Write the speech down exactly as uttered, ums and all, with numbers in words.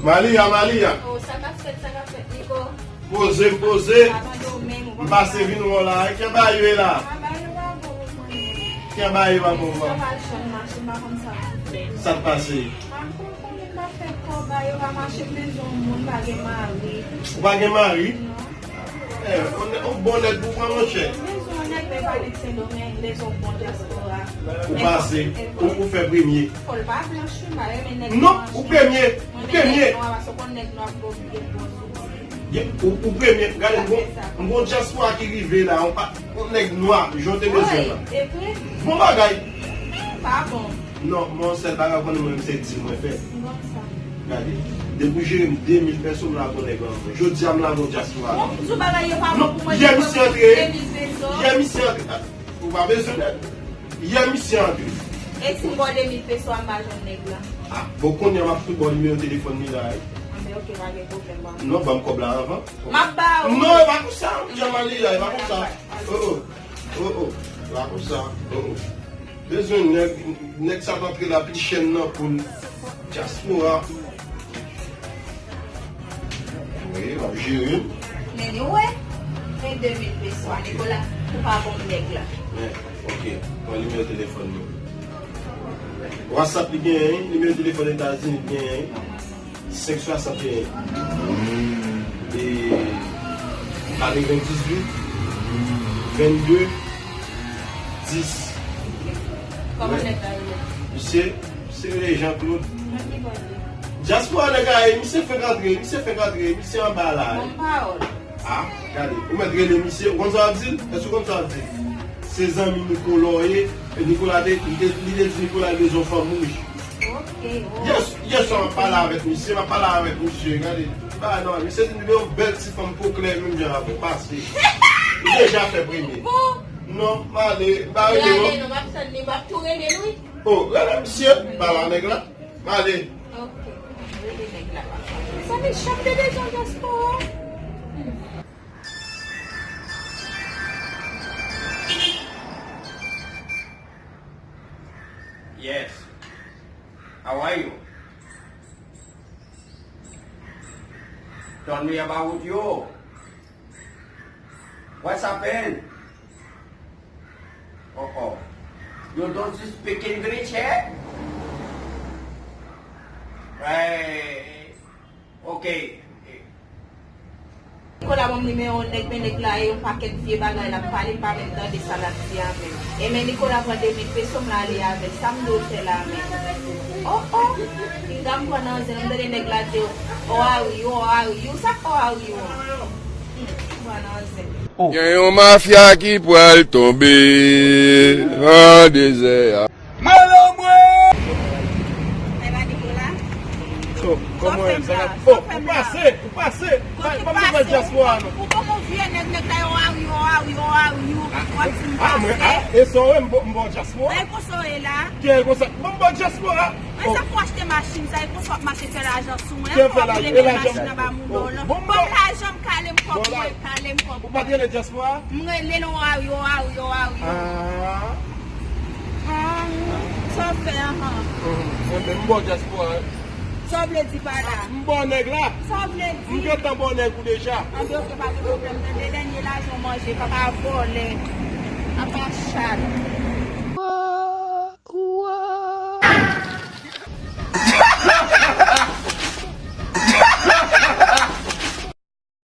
Malia, Malia. Oh, sa k ap fèt, sa k ap fèt, Niko? Poze, poze. Abandone, ou pa M pase vin wè w la. Kè ba yo la? Ah, ba yo pa bon pou mwen. Kè ba yo pa bon pou mwen? Sa pa janm mache, m pa konn sa pou fè. Sa k pase? Ah, m konn konnen m pa fè kò, ba yo pa mache, m bezwen yon moun, m pa gen mari. Ou pa gen mari? Non. Eh, on, on bon nèg pou pran, monchè. M bezwen yon nèg, men pa nèg Sendomeng, m bezwen yon bon dyaspora. Ou pase, ou, ou fè premye. Fò l pa blanch, wi, m pa renmen nèg blanch. Non, ou premye, ou premye. Nwa, paske w konn nèg nwa ap gen bon sou. Ye, ou, ou premye, gade, m gon, m gon dyaspora ki rive la, on pa, on nèg nwa, jan w te bezwen la. Bon bagay. Pa bon. Non, mwen sèl bagay konnen mwen se di mwen fè. Gade, depi w jere m de mil pèso, m lage on nèg anvan. Jodi a, m lage on dyaspora. Bon, m di w bagay yo pa bon pou mwen, yè misye antre, yè misye antre. Ou pa bezwen nèg. Yè misye antre. E si m ba w de mil peso a, m pa jwenn nèg la? Ah, bon, kounye a m ap tou ba w nimewo telefòn li la, wi. Anben, ok, pa gen pwoblèm, ba m. Non, ban m kòb la anvan. M ap ba ou. Non, e pa konsa, Jan Malia, e pa konsa. Oh, oh. Oh, oh. E pa konsa. Oh, oh. Bezwen nèg, nèg sa t antre la, pi chèn nan poul. Dyaspora. Wi, w ap jere. Men nou wè, e de mil peso a, Nikola, ou pa bon nèg la. Men, ok, pran nimewo telefòn nou. WhatsApp li genyen, nimewo telefòn Etazini li genyen. Senk swasannteyen. E katrevendizuit, vennde, dis. Kòman nèg la rele? Misye, misye rele Jean Claude. Nan ki bò l ye? Dyaspora nèg la ye, misye fenk antre, misye fenk antre, misye anba la. Bon pawòl. Ah, gade, ou mèt rele misye, ou konn sa w ap di l? Èske ou konn sa w ap di l? Se zanmi Nikola w ye, e Nikola te, li te, li te di Nikola l bezwen yon fanm wouj. Ok, oh. Yè, yè swa m ap pale avèk misye, m ap pale avèk misye, gade. Ba non, misye di m li vle yon bèl ti fanm po klè menm jan avè w, pase. Ou deja fè premye. Bon. Non, m ale, m pa rele w. Ou ale non, m ap tann li, m ap tou rele l, wi. Oh, rele misye, pale a nèg la. M ale. Ok, rele nèg la. Sa mechan, m te bezwen dyaspora. Yes. How are you? Tell me about you. What's happened? Oh, oh. You don't speak English, eh? Hey. Ok. Nikola ban m nimewo nèg, men nèg la e yon pakèt vye bagay l ap pale, m pa menm tande sa l ap di a menm. E men Nikola pran de mil peso, m la ale avè l. Sa m dwe fè la menm? Oh, oh. Pinga m pran nan zen, m tande nèg la di, "Oh, how are you, oh, how are you?" Sa k "Oh, how are you" an? Hmm, m pran nan zen. Gen yon mafya ki pral tonbe nan dezè a. Malandren! Ay, pa Nikola. So, kòman w ye? Sa ka, oh, ou pase, ou pase. Pa, pa m nan dyaspora, non. Ou poko vye nèg, nèg la yo, "How are you, how are you, how are you?" W ap di m pase. Ah, mwen, ah, e sa w ye, m ba w dyaspora? Ay, konsa w ye la. Ki konsa? Bon, m ba w dyaspora. Mwen sa pou achte machin sa, e konsa w ap mache fè lajan sou mwen. Kè fè lajan, e lajan. Machin anba mouda w lan. Bon, m ba w lajan, m kale m kòb mwen, kale m kòb mwen. Ou pa t rele dyaspora? M rele l, "How are you, how are you, how are you?" Ah. Ah, sa w fè, ah? Enben, m ba w dyaspora. Sa w vle di pa la? M ba w nèg la. Sa w vle di? M gentan ba w nèg ou deja. Anben, ok, pa gen pwoblèm, tande, dènye lajan w manje, papa vòlè. Apa chat.